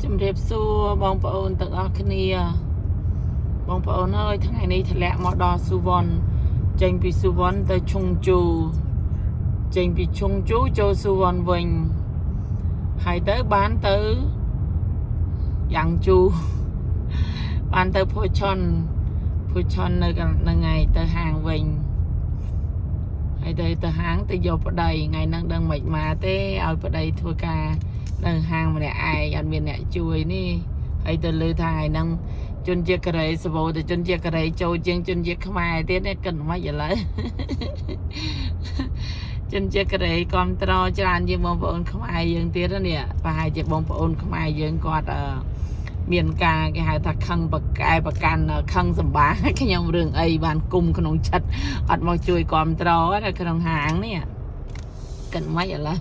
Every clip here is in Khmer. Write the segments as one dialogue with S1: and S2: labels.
S1: ជំរាបសួរបងប្អូនទាំងអស់គ្នា បងប្អូនអើយថ្ងៃនេះធ្លាក់មកដល់សុវណ្ណចេញពីសុវណ្ណទៅឈុងជូចេញពីឈុងជូចូលសុវណ្ណវិញហើយទៅបានទៅយ៉ាងជូបានទៅភោឆុនភោឆុននៅកន្នឹងថ្ងៃទៅហាងវិញហើយទៅទៅហាងទៅយកប្តីថ្ងៃហ្នឹងដឹងមិនមកទេឲ្យប្តីធ្វើការនៅហាងម្នាក់ឯងអត់មានអ្នកជួយនេះហើយទៅលើថាថ្ងៃហ្នឹងជនជាតិកូរ៉េសបោតែជនជាតិកូរ៉េចូលជាងជនជាតិខ្មែរទៀតនេះគិតមិនឥឡូវ ជនជាតិកូរ៉េគ្រប់ត្រច្រើនជាងបងប្អូនខ្មែរយើងទៀតណានេះប្រហែលជាបងប្អូនខ្មែរយើងគាត់អឺមានការគេហៅថាខឹងប្រកែប្រកាន់ខឹងសម្បា ខ្ញុំរឿងអីបានគុំក្នុងចិត្តអត់មកជួយគ្រប់ត្រនៅក្នុងហាងនេះគិតមិនឥឡូវ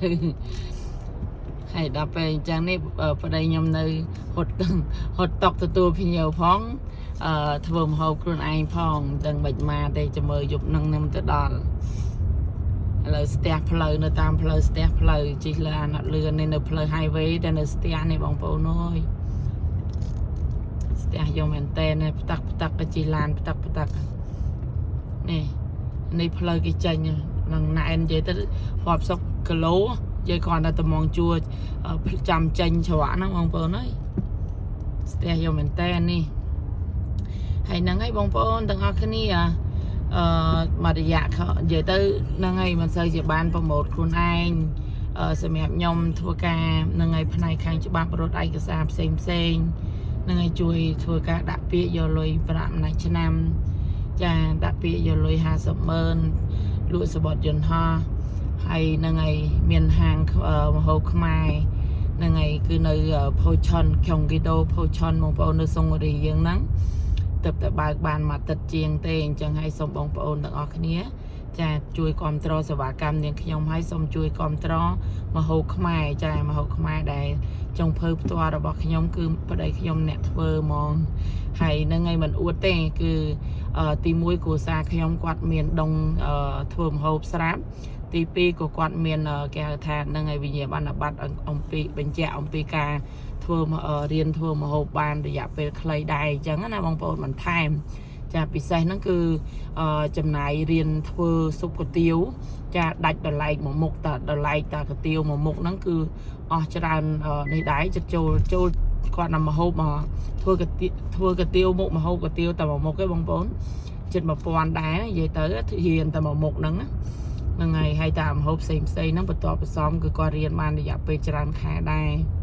S1: ហើយដល់ពេលអញ្ចឹងនេះប្តីខ្ញុំនៅហត់ហត់តុកទទួលភ្ញៀវផងអឺធ្វើម្ហូបខ្លួនឯងផងមិនដឹងមិនមកទេចាំមើលយប់នឹងខ្ញុំទៅដល់ ឥឡូវស្ទះផ្លូវនៅតាមផ្លូវស្ទះផ្លូវជិះឡានអត់លឿននេះនៅផ្លូវ highway តែនៅស្ទះនេះបងប្អូនអើយស្ទះយកមែនតើនេះផ្ទឹកផ្ទឹកក៏ជិះឡានផ្ទឹកផ្ទឹកនេះនេះផ្លូវគេចេញនឹងណែននិយាយទៅរាប់សិបគីឡូនិយាយគ្រាន់តែតំងជួចាំចេញច្រកហ្នឹងបងប្អូនអើយស្ទះយកមែនតើនេះហើយហ្នឹងហើយបងប្អូនទាំងអស់គ្នា អឺមួយរយៈខនិយាយទៅហ្នឹងហើយមិនសូវជាបាន promote ខ្លួនឯងអឺសម្រាប់ខ្ញុំធ្វើការហ្នឹងហើយផ្នែកខាងច្បាប់រត់ឯកសារផ្សេងផ្សេងហ្នឹងហើយជួយធ្វើការដាក់ពាក្យយកលុយប្រាក់ម្នាក់ឆ្នាំចាដាក់ពាក្យយកលុយ50ម៉ឺនលក់សំបុត្រយន្តហោះហើយហ្នឹងហើយមានហាងម្ហូបខ្មែរហ្នឹងហើយគឺនៅផូឆុនខុងគីដូផូឆុនបងប្អូននៅសុងរីយើងហ្នឹង ទឹកតែបើកបានមួយអាទិត្យជាងទេអញ្ចឹងហើយសូមបងប្អូនទាំងអស់គ្នា ចាជួយគ្រប់គ្រងសេវាកម្មនាងខ្ញុំហើយសូមជួយគ្រប់គ្រងម្ហូបខ្មែរចាម្ហូបខ្មែរដែលចុងភៅផ្ទាល់របស់ខ្ញុំគឺប្តីខ្ញុំអ្នកធ្វើហ្មងហើយនឹងឯងមិនអួតទេគឺទី1គ្រួសារខ្ញុំគាត់មានដងធ្វើម្ហូបស្រាប់ទី2ក៏គាត់មានគេហៅថានឹងឯងវិញ្ញាបនបត្រអំពីបញ្ជាក់អំពីការធ្វើរៀនធ្វើម្ហូបបានរយៈពេលខ្លីដែរអញ្ចឹងណាបងប្អូនបន្ថែមចាពិសេសហ្នឹងគឺចំណាយរៀនធ្វើស៊ុបគុយទាវចាដាច់ដឡែកមួយមុខតាដឡែកតាគុយទាវមួយមុខហ្នឹងគឺអស់ច្រើននេះដែរចិត្តចូលចូលគាត់ណាម្ហូបមកធ្វើកាទៀធ្វើកាទៀវមុខម្ហូបកាទៀវតែមួយមុខឯងបងប្អូនចិត្ត1000ដែរនិយាយទៅរៀនតែមួយមុខហ្នឹងហ្នឹងហើយហើយតាមម្ហូបផ្សេងផ្សេងហ្នឹងបន្ទាប់បន្សំគឺគាត់រៀនបានរយៈពេលច្រើនខែដែរ។